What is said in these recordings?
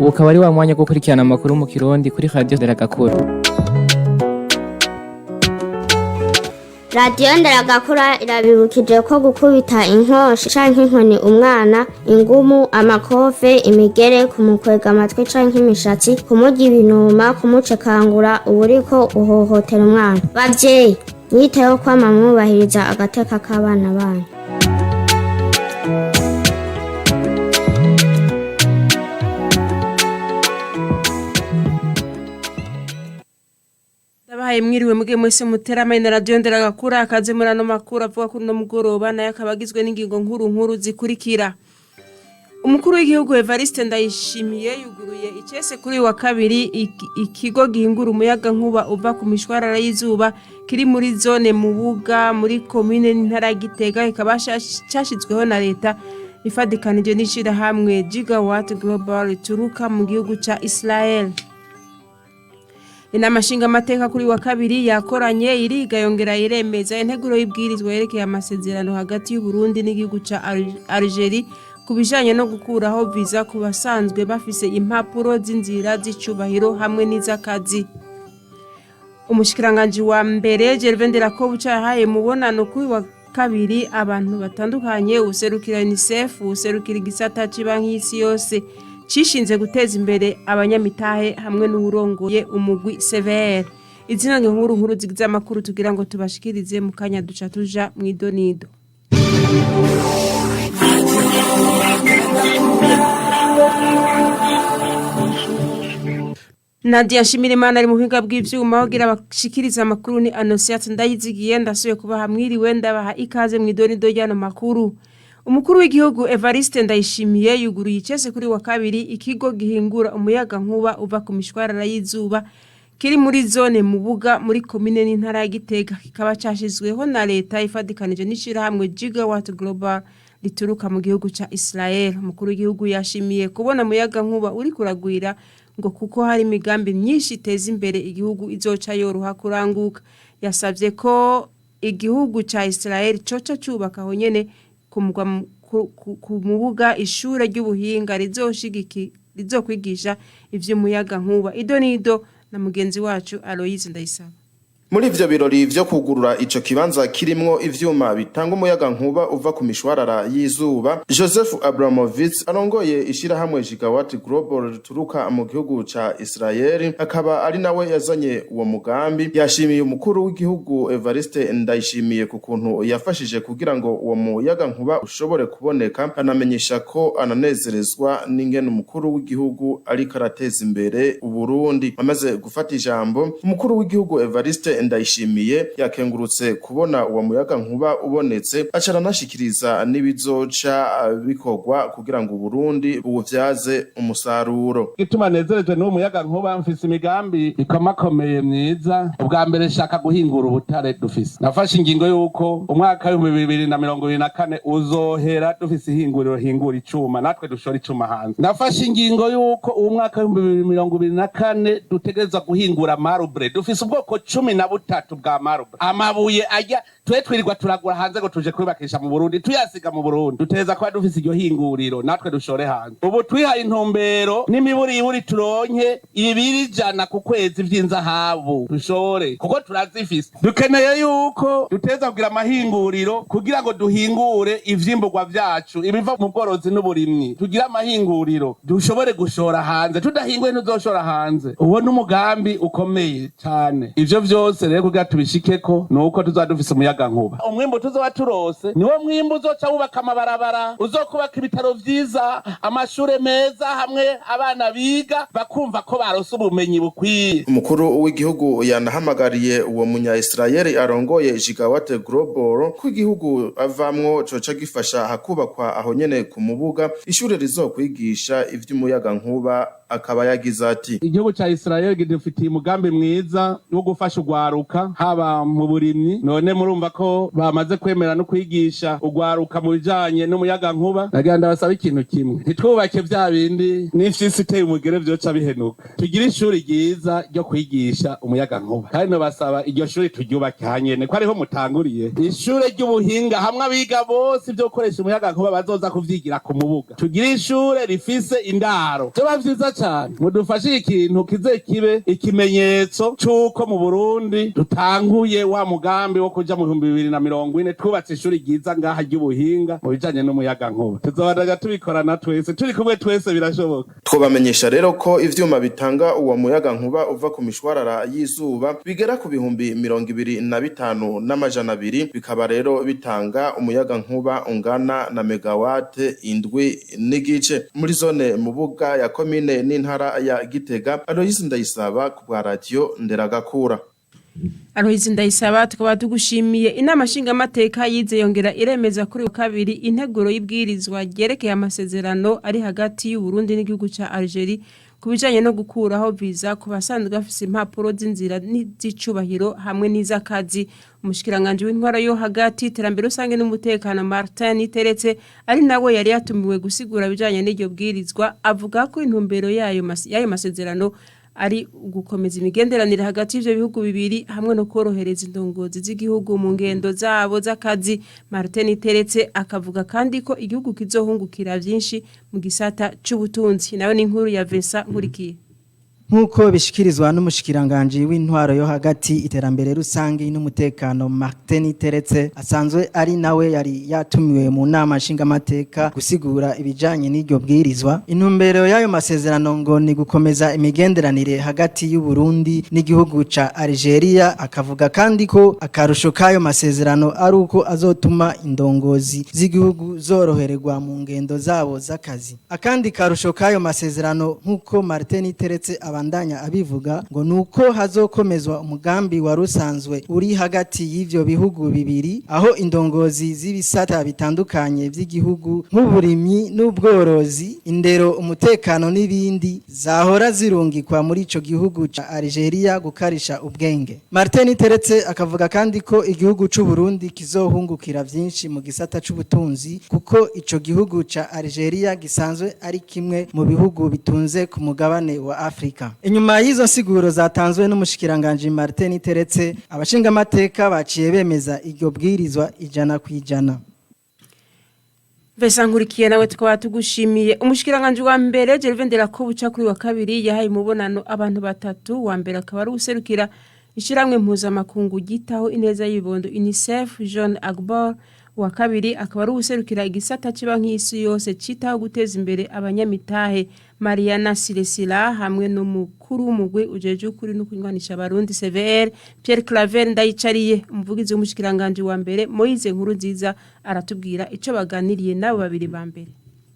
Ubu ukaba ari wa mwanya wo gukurikirana amakuru mu Kirundi kuri Radio Nderagakura. Radiyo Nderagakura irabibukije ko gukubita inkoshi canke inkoni umwana, ingumu, amakofe, imigere, kumukwega amatwi canke imishatsi, kumurya ibinuma, kumucekangura, uba uriko uhohotera umwana. Bavyeyi, mwiteho kwama mwubahiriza agateka k'abana banyu. Ndabahaye mwiriwe muge mwese muteramanye na Radio Nderagakura, akaze muri ano makuru avuga kuri uno mugoroba, nayo akaba agizwe n'ingingo nkuru nkuru zikurikira. Umukuru w'igihugu Evariste Ndayishimiye yuguruye icese kuri uyu wa kabiri ikigo gihingura umuyaga nkuba uva ku mishwarara y'izuba kiri muri zone Mubuga muri komine n'intara ya Gitega, kikaba cashizweho na leta ifadikanije n'ishirahamwe Gigawatt Global rituruka mu gihugu ca Israel. Inama nshingamateka kuri wa kabiri yakoranye iriga yongera iremeza integuro y'ibwirizwa yerekeye amasezerano hagati y'u Burundi n'igihugu ca Algeria ku bijanye no gukuraho viza ku basanzwe bafise impapuro z'inzira z'icubahiro hamwe n'iz'akazi. Umushikiranganji wa mbere Gervais Nderakobuca yahaye mubonano kuri wa kabiri abantu batandukanye, userukira UNICEF, userukira igisata c'Ibanki y'Isi yose cishinze guteza imbere abanyamitahe hamwe n'uwurongoye umugwi CVR. Izina nkuru nkuru zigize amakuru tugira ngo tubashikirize mu kanya duca tuja mw'idonido. Nadia Nshimirimana ari mu buhinga bw'ivyuma kugira bashikirize amakuru ni Annonciate Ndayizigiye. Ndasubiye kubaha mwiriwe, ndabaha ikaze mw'idonido ry'ano makuru. Umukuru w'igihugu Evariste Ndayishimiye yuguruye icese kuri wa kabiri ikigo gihingura umuyaga nkuba uva ku mishwarara y'izuba kiri muri zone Mubuga muri komine n'intara ya Gitega, kikaba cashizweho na leta ifadikanije n'ishirahamwe Gigawatt Global rituruka mu gihugu ca Israel. Umukuru w'igihugu yashimiye kubona umuyaga nkuba uri kuragwira ngo kuko hari imigambi myinshi iteza imbere igihugu izoca yoroha kuranguka. Yasavye ko igihugu ca Israel coca cubaka aho nyene ku Mubuga ishure ry'ubuhinga rizokwigisha ivy'umuyaga nkuba. Ido nido na mugenzi wacu Aloise Ndayisaba. Muri ivyo birori vyo kugurura ico kibanza kirimwo ivyuma bitanga umuyaga nkuba uva ku mishwarara y'izuba, Joseph Abramovitz arongoye ishirahamwe Gigawatt Global rituruka mu gihugu ca Israel, akaba ari nawe yazanye uwo mugambi, yashimiye umukuru w'igihugu Evariste Ndayishimiye ku kuntu yafashije kugira ngo uwo muyaga nkuba ushobore kuboneka, anamenyesha ko ananezerezwa n'ingene umukuru w'igihugu ariko arateza imbere Uburundi. Amaze gufata ijambo, umukuru w'igihugu Evariste Ndayishimiye yakengurutse kubona uwo muyaga nkuba ubonetse, aca aranashikiriza n'ibizoca bikorwa kugira ngo Uburundi buwuvyaze umusaruro. Igituma nezerejwe n'uwo muyaga nkuba, mfise imigambi ikomakomeye myiza. Ubwa mbere nshaka guhingura ubutare dufise. Nafashe ingingo y'uko umwaka w'2024 uzohera dufise ihinguriro hingura icuma, natwe dushora icuma hanze. Nafashe ingingo y'uko uwo mwaka w'2024 dutegerezwa guhingura marbre. Dufise ubwoko 13 bwa marbre, amabuye ajya twe twirirwa turagura hanze ngo tuje kubakisha mu Burundi, tuyasiga mu Burundi. Duteza kuba dufise iryo hinguriro natwe dushore hanze. Ubu twihaye intumbero n'imiburiburi turonke 200 ku kwezi vy'inzahabu dushore, kuko turazifise. Dukeneye yuko duteza kugira amahinguriro kugira ngo duhingure ivyimburwa vyacu, ibiva mu bworozi n'uburimyi. Tugire amahinguriro dushobore gushora hanze, tudahinguye ntuzoshora hanze. Uwo n'umugambi ukomeye cane. Ivyo vyose rero kugira tubishikeko nuko tuzoba dufise umuyaga nkuba. Umwimbu tuzoba turose niwo mwimbu uzoca wubaka amabarabara, uzokubaka ibitaro vyiza, amashure meza, hamwe abana biga bakumva ko barose ubumenyi bukwiye. Umukuru w'igihugu yanahamagariye uwo munya Israel arongoye Gigawatt Global ko igihugu avamwo coca gifasha hakubakwa aho nyene ku Mubuga ishure rizokwigisha ivy'umuyaga nkuba, akaba yagize ati: Igihugu ca Israel gidufitiye umugambi mwiza wo gufasha ugwaruka haba mu burimyi, none murumva ko bamaze kwemera no kwigisha ugwaruka mu bijanye n'umuyaga nkuba. Nagira ndabasaba ikintu kimwe, ntitwubake vya bindi n'imfyisi iteye umugere vyoca bihenuka. Tugire ishuri ryiza ryo kwigisha umuyaga nkuba, kandi nobasaba iryo shuri turyubake hanyene ko ariho mutanguriye ishure ry'ubuhinga, hamwe abiga bose ivyo gukoresha umuyaga nkuba bazoza kuvyigira ku Mubuga. Tugire ishure rifise indaro, vyoba vyiza. cane, mudufashe ikintu kize kibe ikimenyetso c'uko mu Burundi dutanguye wa mugambi wo kuja mu 2040 twubatse ishuri ryiza ngaha ry'ubuhinga mu bijanye n'umuyagankuba. Tuzobandanya tubikorana twese, turi kumwe twese birashoboka. Twobamenyesha rero ko ivyuma bitanga uwo muyaga nkuba uva ku mishwarara y'izuba bigera ku 25,200, bikaba rero bitanga umuyaga nkuba ungana na megawate 7.5 muri zone Mubuga ya komine n'intara ya Gitega. Aloysi Ndayisaba ku bwa Radio Nderagakura. Aloyizi Ndayisaba, tukaba tugushimiye. Inama nshingamateka yize yongera iremeza kuri uyu wa kabiri integuro y'ibwirizwa ryerekeye amasezerano ari hagati y'u Burundi n'igihugu ca Algeria ku bijanye no gukuraho visa ku basanzwe bafise impapuro z'inzira n'iz'icubahiro hamwe n'iz'akazi. Umushikiranganji w'intwaro yo hagati, iterambere rusange n'umutekano, Martin Niteretse, ari nawe yari yatumiwe gusigura ibijanye n'iryo bwirizwa, avuga ko intumbero yayo masezerano ari ugukomeza imigenderanire hagati y'ivyo bihugu bibiri hamwe no korohereza indongozi z'igihugu mu ngendo zabo z'akazi. Martin Teretse akavuga kandi ko igihugu kizohungukira vyinshi mu gisata c'ubutunzi. Nawe ni inkuru ya Vincent Nkurikiye. Nk'uko bishikirizwa n'umushikiranganji w'intwaro yo hagati, iterambere rusange n'umutekano, Martin Teretse, asanzwe ari nawe yari yatumiwe mu nama nshingamateka gusigura ibijanye n'iryo bwirizwa, intumbero y'ayo masezerano ngo ni gukomeza imigenderanire hagati y'u Burundi n'igihugu ca Algeria. Akavuga kandi ko akarusho k'ayo masezerano ari uko azotuma indongozi z'igihugu zorohererwa mu ngendo zabo z'akazi. Akandi karusho k'ayo masezerano, nk'uko Martin Teretse abandanya abivuga, ngo nuko hazokomezwa umugambi wari usanzwe uri hagati y'ivyo bihugu bibiri, aho indongozi z'ibisata bitandukanye vy'igihugu nk'uburimyi n'ubworozi, indero, umutekano n'ibindi zahora zirungikwa muri ico gihugu ca Algeria gukarisha ubwenge. Martin Teretse akavuga kandi ko igihugu c'u Burundi kizohungukira vyinshi mu gisata c'ubutunzi, kuko ico gihugu ca Algeria gisanzwe ari kimwe mu bihugu bitunze ku mugabane wa Afrika. Inyuma y'izo nsiguro zatanzwe n'umushikiranganje Martin Teretse, abashingamateka baciye bemeza iryo bwirizwa 100%. Vincent Nkurikiye, nawe tukaba tugushimiye. Umushikiranganje wa mbere Gervais Nderakobuca kuri wa kabiri yahaye umubonano abantu batatu. Wa mbere akaba ari userukira ishiramwe mpuzamakungu gitaho ineza y'ibibondo UNICEF, John Agbor. Wa kabiri akaba ari userukira igisata cy'ibanki y'isi yose citaho guteza imbere abanyamitahe, Mariana Siresila, hamwe n'umukuru w'umugwi ujeje ukuri no kunywanisha abarundi CVR, Pierre Claver Ndayicariye. Umuvugizi w'umushikiranganje wa mbere Moise Nkurunziza aratubwira ico baganiriye nabo babiri ba mbere.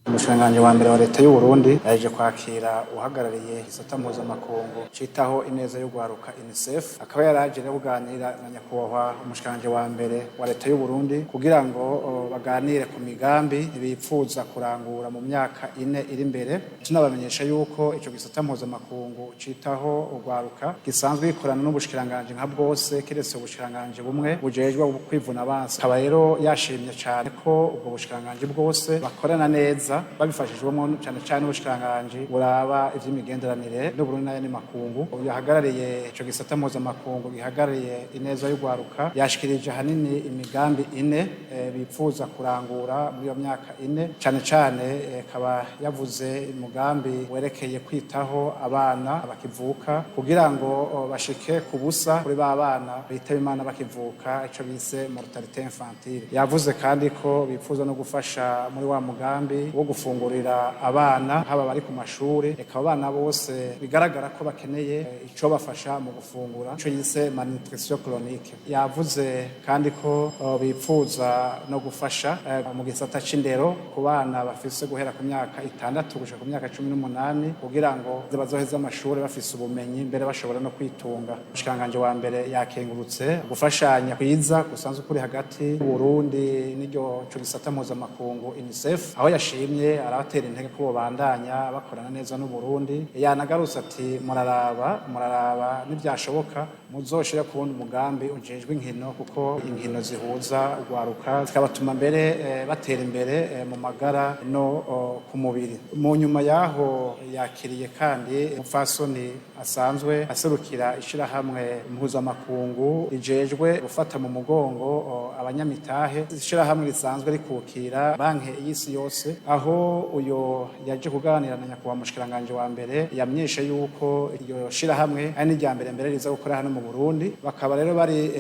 Umushikiranganji wa mbere wa leta y'u Burundi yaje kwakira uhagarariye igisata mpuzamakungu citaho ineza y'ugwaruka UNICEF, akaba yaraje rero kuganira na nyakubahwa umushikiranganji wa mbere wa leta y'u Burundi kugira ngo baganire ku migambi bipfuza kurangura mu myaka 4 iri imbere. Tunabamenyesha yuko ico gisata mpuzamakungu citaho ugwaruka gisanzwe gikorana n'ubushikiranganji nka bwose, kiretse ubushikiranganji bumwe bujejwe kwivuna abansi. Akaba rero yashimye cane ko ubwo bushikiranganji bwose bakorana neza, babifashijwemo cyane cyane n'ubushikiranganji buraba ivy'imigenderanire n'Uburundi n'ayandi makungu. Yahagarariye ico gisata mpuzamakungu gihagarariye ineza y'ugwaruka yashikirije ahanini imigambi 4 bipfuza kurangura muri iyo myaka 4. Cane cane akaba yavuze umugambi werekeye kwitaho abana bakivuka kugira ngo bashike ku busa kuri ba bana bitaba Imana bakivuka, ico bise mortalité infantile. Yavuze kandi ko bipfuza no gufasha muri wa mugambi wo gufungurira abana, haba bari ku mashuri, eka abana bose bigaragara ko bakeneye ico bafasha mu gufungura, ico yise malnutrition chronique. Yavuze kandi ko bipfuza no gufasha mu gisata c'indero ku bana bafise guhera ku myaka 6 gushika ku myaka 18, kugira ngo bazoheze amashuri bafise ubumenyi, mbere bashobora no kwitunga. Umushikiranganji wa mbere yakengurutse gufashanya kwiza gusanzwe kuri hagati y'Uburundi n'iryo co gisata mpuzamakungu UNICEF, aho yashimye arabatera intege ko bobandanya bakorana neza n'Uburundi. Yanagarutse ati: muraraba muraraba nibyashoboka muzoshira ku wundi mugambi ujejwe inkino, kuko inkino zihuza ugwaruka zikabatuma mbere batera imbere mu magara no ku mubiri. Mu nyuma yaho yakiriye kandi umupfasoni asanzwe aserukira ishirahamwe mpuzamakungu rijejwe gufata mu mugongo abanyamitahe, ishirahamwe risanzwe rikukira banki y'isi yose, aho Aho uyo yaje kuganira na nyakubahwa mushikiranganje wa mbere yamenyeshe yuko iryo shirahamwe ari n'irya mbere mbere riza gukora hano mu Burundi, bakaba rero bari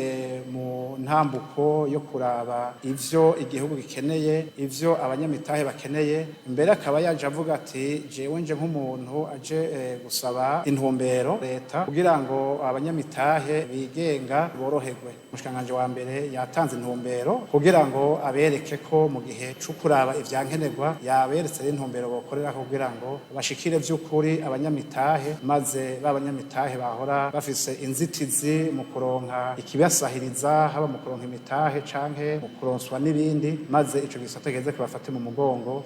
mu ntambuko yo kuraba ivyo igihugu gikeneye, ivyo abanyamitahe bakeneye. Mbere akaba yaje avuga ati jewe nje nk'umuntu aje gusaba intumbero leta kugira ngo abanyamitahe bigenga boroherwe. Umushikiranganje wa mbere yatanze intumbero kugira ngo abereke ko mu gihe co kuraba ivyankenerwa yaberetse intumbero bokorera kugira ngo bashikire vy'ukuri abanyamitahe, maze b'abanyamitahe bahora bafise inzitizi mu kuronka ikibasahiriza, haba mu kuronka imitahe canke mu kuronswa n'ibindi, maze ico gisata giheze kibafate mu mugongo.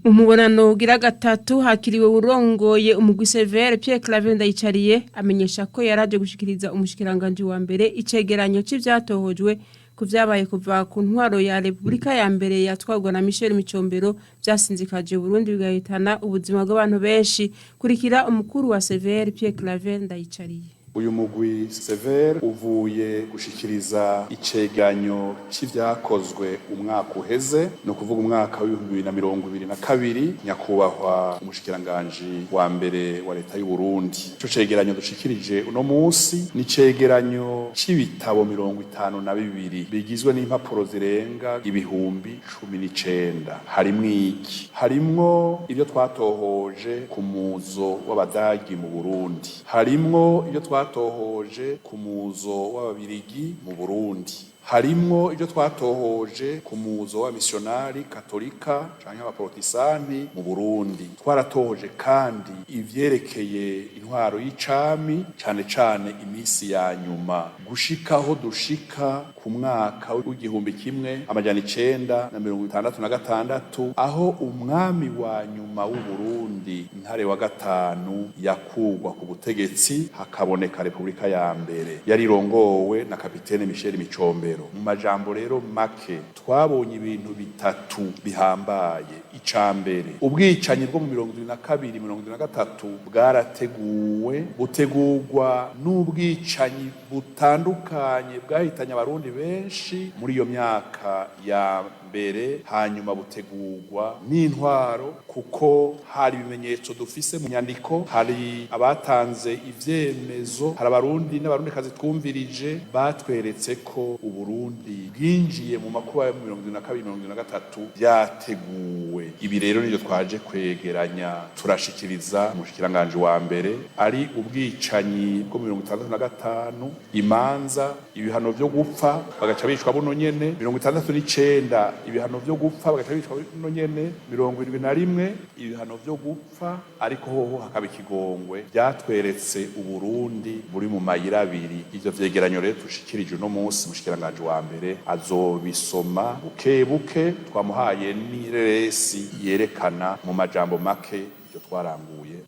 Umubonano ugira gatatu hakiriwe urongoye umugwi Severe Pierre Claver Ndayicariye, amenyesha ko yaraje gushikiriza umushikiranganje wa mbere icegeranyo c'ivyatohojwe ku vyabaye kuva ku ntwaro ya Republika ya mbere yatwarwa na Michel Micombero vyasinzikaje Burundi bigahitana ubuzima bw'abantu benshi. Kurikira umukuru wa Severe Pierre Claver Ndayicariye. Uyu mugwi Sever uvuye gushikiriza iceganyo c'ivyakozwe umwaka uheze, no kuvuga umwaka w'2022, nyakubahwa umushikiranganji wa mbere wa leta y'u Burundi. Ico cegeranyo dushikirije uno musi ni cegeranyo c'ibitabo 52 bigizwe n'impapuro zirenga 19,000. Harimwo iki? Harimwo ivyo twatohoje ku muzo w'abadagi mu Burundi, harimwo ivyo twatohoje ku muzo w'ababirigi mu Burundi, harimwo ibyo twatohoje ku muzo w'abamisiyonari katolika canke abaprotestanti mu Burundi. Twaratohoje kandi ivyerekeye intwaro y'icami, cane cane imisi ya nyuma gushikaho dushika ku mwaka w'1966, aho umwami wa nyuma w'u Burundi Ntare wa gatanu yakugwa ku butegetsi, hakaboneka Republika ya mbere yarirongowe na kapitene Michel Micombero. Mu majambo rero make, twabonye ibintu bitatu bihambaye. Ica mbere, ubwicanyi bwo mu 72 73 bwarateguwe, butegurwa n'ubwicanyi butandukanye bwahitanye abarundi benshi muri iyo myaka ya mbere, hanyuma butegurwa n'intwaro kuko hari ibimenyetso dufise mu nyandiko, hari abatanze ivyemezo, hari abarundi n'abarundikazi twumvirije batweretse ko Uburundi bwinjiye mu makuba ya 72 73 byateguwe. Ibi rero nivyo twaje kwegeranya turashikiriza umushikiranganje wa mbere, ari ubwicanyi bwo 65, imanza, ibihano vyo gupfa bagaca bicwa buno nyene, 69 ibihano vyo gupfa bagaca bicwa buno nyene, 71 ibihano vyo gupfa ariko hoho hakaba ikigongwe. Byatweretse Uburundi buri mu mayira abiri. Ivyo vyegeranyo rero tushikirije uno munsi, umushikiranganje wa mbere azobisoma buke buke, twamuhaye n'ireresi yerekana mu majambo make ivyo twaranguye.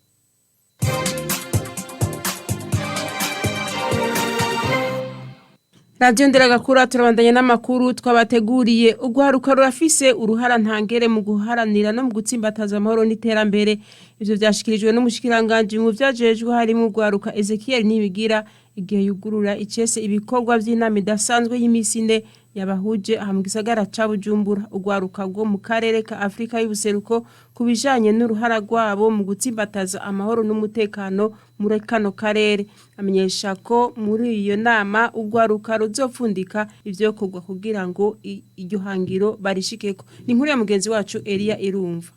Radio Nderagakura, turabandanya n'amakuru twabateguriye. Ugwaruka rurafise uruhara ntangere mu guharanira no mu gutsimbataza amahoro n'iterambere. Ivyo vyashikirijwe n'umushikiranganje mu vyajejwe harimo ugwaruka Ezekiel Nibigira igihe yugurura icese ibikorwa vy'inama idasanzwe y'imisi ine yabahuje aha mu gisagara ca Bujumbura ugwaruka rwo mu karere ka Afrika y'ubuseruko ku bijanye n'uruhara rwabo mu gutsimbataza amahoro n'umutekano muri kano karere. Amenyesha ko muri iyo nama ugwaruka ruzopfundika ivyokorwa kugira ngo iryo hangiro barishikeko. Ni inkuru ya mugenzi wacu Elia Irumva.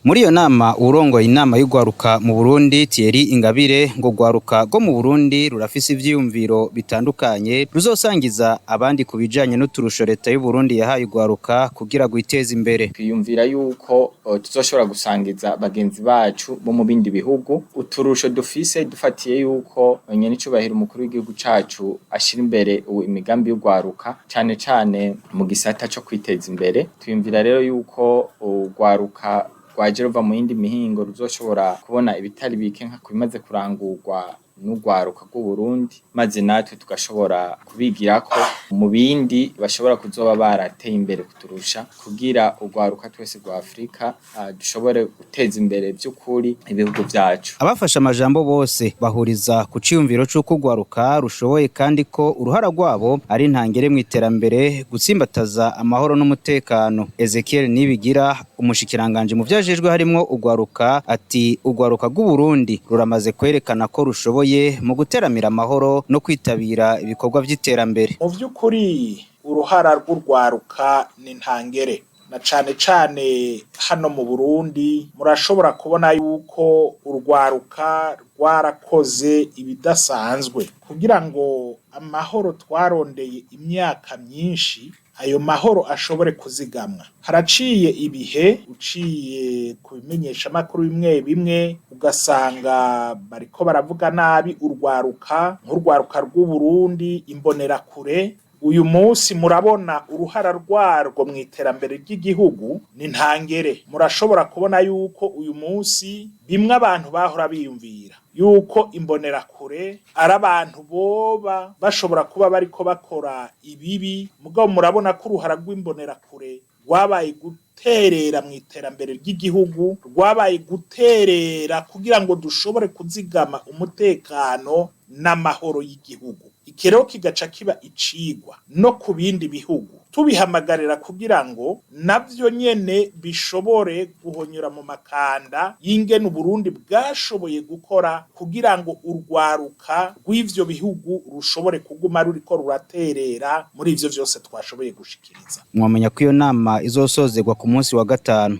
Muri iyo nama, urongoye inama y'ugwaruka mu Burundi Thierry Ingabire ngo gwaruka rwo mu Burundi rurafise ivyiyumviro bitandukanye ruzosangiza abandi ku bijanye n'uturusho leta y'u Burundi yahaye ugwaruka kugira gwiteze imbere. Twiyumvira yuko tuzoshobora gusangiza bagenzi bacu bo mu bindi bihugu uturusho dufise, dufatiye yuko nyenicubahiro umukuru w'igihugu cacu ashira imbere imigambi y'ugwaruka cane cane mu gisata co kwiteza imbere. Twiyumvira rero yuko ugwaruka rwaje ruva mu yindi mihingo ruzoshobora kubona ibitari bike nka kubimaze kurangurwa n'urwaruka rw'u Burundi, maze natwe tugashobora kubigirako mu bindi bashobora kuzoba barateye imbere kuturusha, kugira urwaruka twese rwa Afrika dushobore guteza imbere by'ukuri ibihugu vyacu. Abafashe amajambo bose bahuriza ku ciyumviro c'uko urwaruka rushoboye kandi ko uruhara rwabo ari ntangere mu iterambere, gutsimbataza amahoro n'umutekano. Ezekiel Nibigira, umushikiranganje mu vyajejwe harimwo urwaruka, ati urwaruka rw'u Burundi ruramaze kwerekana ko rushoboye mu guteramira amahoro no kwitabira ibikorwa vy'iterambere. Mu vy'ukuri uruhara rw'urwaruka ni ntangere, na cane cane hano mu Burundi murashobora kubona yuko urwaruka rwarakoze ibidasanzwe kugira ngo amahoro twarondeye imyaka myinshi ayo mahoro ashobore kuzigamwa. Haraciye ibihe uciye ku bimenyeshamakuru bimwe bimwe ugasanga bariko baravuga nabi urwaruka, nk'urwaruka rw'u Burundi imbonerakure. Uyu munsi murabona uruhara rwarwo mu iterambere ry'igihugu ni ntangere. Murashobora kubona yuko uyu munsi bimwe abantu bahora biyumvira yuko imbonerakure ari abantu boba bashobora kuba bariko bakora ibibi, mugabo murabona ko uruhara rw'imbonerakure rwabaye guterera mu iterambere ry'igihugu, rwabaye guterera kugira ngo dushobore kuzigama umutekano n'amahoro y'igihugu. Iki rero kigaca kiba icigwa no ku bindi bihugu, tubihamagarira kugira ngo navyo nyene bishobore guhonyora mu makanda y'ingene Uburundi bwashoboye gukora kugira ngo urwaruka rw'ivyo bihugu rushobore kuguma ruriko ruraterera muri ivyo vyose twashoboye gushikiriza. Mwamenya ko iyo nama izosozerwa ku munsi wa gatanu.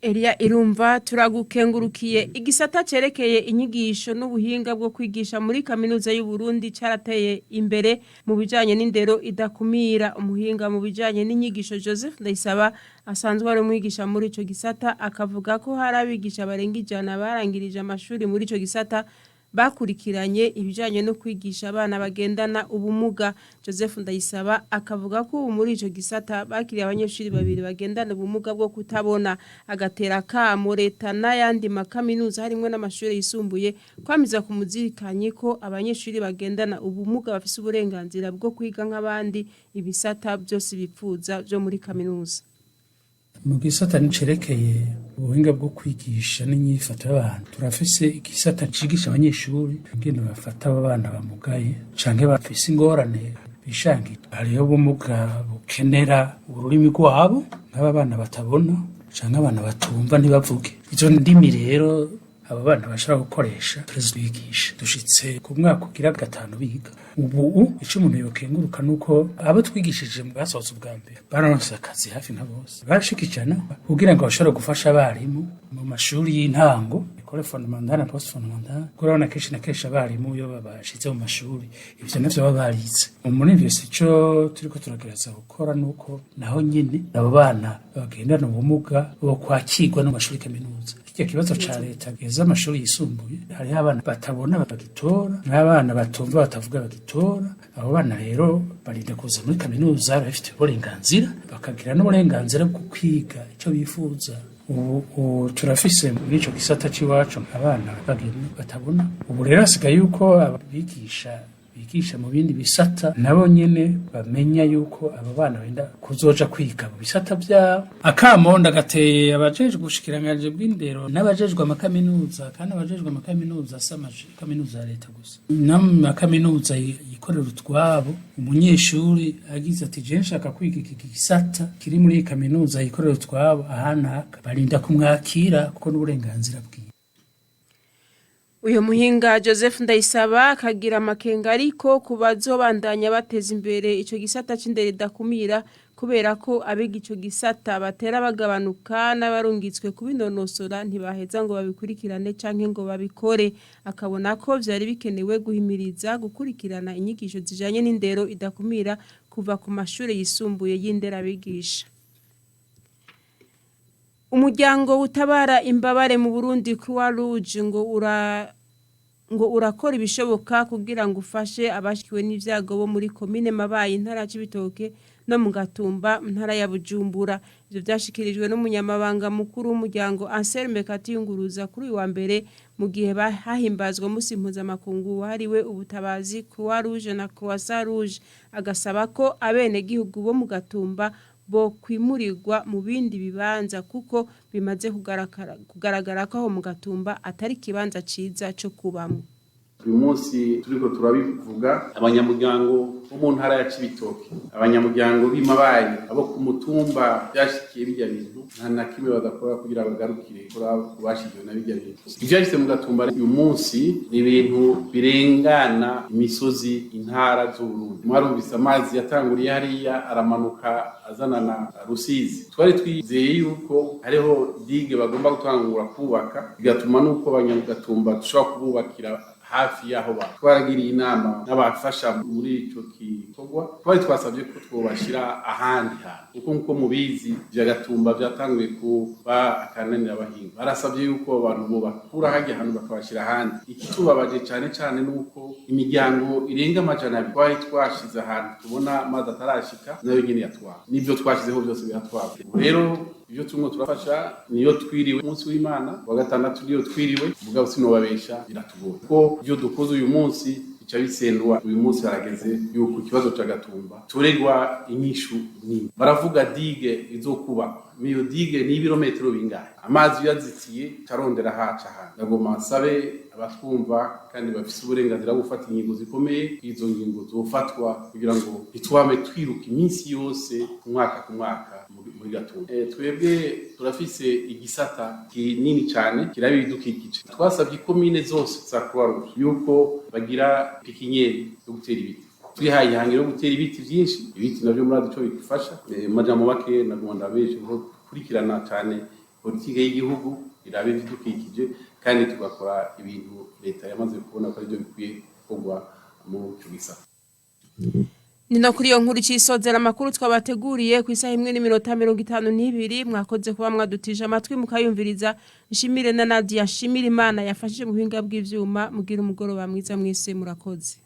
Elia Irumva, turagukengurukiye. Igisata cerekeye inyigisho n'ubuhinga bwo kwigisha muri kaminuza y'u Burundi carateye imbere mu bijanye n'indero idakumira. Umuhinga mu bijanye n'inyigisho Joseph Ndayisaba asanzwe ari umwigisha muri ico gisata, akavuga ko hari abigisha barenga 100 barangirije amashuri muri ico gisata bakurikiranye ibijanye no kwigisha abana bagendana ubumuga. Joseph Ndayisaba akavuga ko ubu muri ico gisata bakiriye abanyeshuri babiri bagendana ubumuga bwo kutabona, agatera kamo leta n'ayandi makaminuza harimwo n'amashuri yisumbuye kwamiza kumuzirikanye ko abanyeshuri bagendana ubumuga bafise uburenganzira bwo kwiga nk'abandi ibisata byose bipfuza byo muri kaminuza. Mu gisata nicerekeye ubuhinga bwo kwigisha n'inyifato y'abantu, turafise igisata cigisha abanyeshuri ingene bafata abo bana bamugaye canke bafise ingorane bishangiye. Hariho ubumuga bukenera ururimi rwabo, nk'aba bana batabona canke abana batumva ntibavuge. Izo ndimi rero abo bana bashobora gukoresha turazibigisha. Dushitse ku mwaka ugira 5 biga. Ubu ico umuntu yokenguruka nuko abo twigishije basohotse ubwa mbere baronse akazi hafi nka bose, barashika 100 kugira ngo bashobore gufasha abarimu mu mashuri y'intango, école fondamentale na post fondamentale. Urabona kenshi na kenshi abarimu iyo babashize mu mashuri ivyo navyo baba barize. Muri ivyo ico turiko turagerageza gukora nuko naho nyene abo bana bagendana ubumuga bo kwakirwa no mashuri kaminuza. Kirya kibazo ca leta geza amashuri yisumbuye, hariho abana batabona bagitora n'abana batumva batavuga bagitora. Abo bana rero barinda kuza muri kaminuza bafite uburenganzira, bakagira n'uburenganzira bwo kwiga ico bifuza. Ubu turafise muri ico gisata c'iwacu abana bagenda batabona. Ubu rero hasigaye yuko abigisha bigisha mu bindi bisata nabo nyene bamenya yuko abo bana benda kuzoja kwiga mu bisata vyabo. Akamonda gateye abajejwe ubushikiranganji bw'indero n'abajejwe amakaminuza, kandi abajejwe amakaminuza si amakaminuza ya leta gusa, n'amakaminuza yikorera utwabo. Umunyeshuri agize ati je nshaka kwiga iki gisata kiri muri iyi kaminuza yikorera utwabo ahanaka, barinda kumwakira kuko n'uburenganzira bwiwe. Uyo muhinga Joseph Ndayisaba akagira amakenga ariko kubazobandanya bateza imbere ico gisata c'indero idakumira, kubera ko abiga ico gisata batera bagabanuka n'abarungitswe kubinonosora ntibaheza ngo babikurikirane canke ngo babikore. Akabona ko vyari bikenewe guhimiriza gukurikirana inyigisho zijanye n'indero idakumira kuva ku mashure yisumbuye y'indero abigisha. Umuryango utabara imbabare mu Burundi Croix Rouge ngo urakora ibishoboka kugira ngo ufashe abashikiwe n'ivyago bo muri komine Mabayi intara ya Cibitoke no mu Gatumba mu ntara ya Bujumbura. Ivyo vyashikirijwe n'umunyamabanga mukuru w'umuryango Anselme Katiyunguruza kuri uyu wa mbere, mu gihe hahimbazwa umunsi mpuzamakungu wahariwe ubutabazi, Croix Rouge na Croissant Rouge, agasaba ko abenegihugu bo mu Gatumba bo kwimurirwa mu bindi bibanza, kuko bimaze kugaragara ko aho mu Gatumba atari ikibanza ciza co kubamwo. Uyu munsi turiko turabivuga, abanyamuryango bo mu ntara ya Cibitoke, abanyamuryango b'imabayi, abo ku mutumba byashikiye bijya bintu, nta na kimwe badakora kugira bagarukire kuri bashikiwe na bijya bintu. Ivyashitse mu Gatumba uyu munsi ni ibintu birengana imisozi, intara z'Uburundi. Mwarumvise amazi yatanguriye hariya aramanuka azanana Rusizi. Twari twizeye yuko hariho digue bagomba gutangura kubaka, bigatuma nuko abanyamugatumba dushobora kububakira hafi y'aho ba. Twaragiriye inama n'abafasha muri ico gikorwa, twari twasabye ko twobashira ahandi hantu, kuko nkuko mubizi vya Gatumba vyatanguye kuba akananira abahinga. Barasabye yuko abantu bo bakura hajya ahantu bakabashira ahandi. Ikitubabaje cane cane nuko imiryango irenga 200 twari twashize ahantu tubona amazi atarashika, nayo nyene yatwara, n'ivyo twashizeho byose biratwara. Rero ibyo turimo turafasha, niyo twiriwe umunsi w'Imana wa gatandatu, niyo twiriwe, mugabo sinobabesha, biratugora kuko ibyo dukoze uyu munsi bica bisendwa. Uyu munsi harageze yuko ikibazo ca Gatumba turegwa inyishu nini. Baravuga digue izokubakwa, miyo digue ni ibirometero bingahe? Amazi uyazitiye carondera haca ahantu. Ndagomba nsabe abatwumva kandi bafise uburenganzira bwo gufata ingingo zikomeye, izo ngingo zofatwa kugira ngo ntitwame twiruka iminsi yose ku mwaka ku mwaka muri Gatumba. Twebwe turafise igisata kinini cyane kiraba ibidukikije. Twasabye ikomine zose za Croix Rouge yuko bagira pépinière yo gutera ibiti. Twihaye ihangiro yo gutera ibiti byinshi. Ibiti navyo murazi ico bidufasha. Mu majambo make, nagomba ndabeshe ko gukurikirana cyane politike y'igihugu iraba ibidukikije, kandi tugakora ibintu leta yamaze kubona ko aribyo bikwiye gukorwa muri ico gisata. Ni no kuri iyo nkuru cisozera amakuru twabateguriye ku isaha 1:52. Mwakoze kuba mwadutije amatwi mukayumviriza. Nshimire na Nadia Shimira Imana yafashije mu buhinga bw'ivyuma. Mugira umugoroba mwiza mwese, murakoze.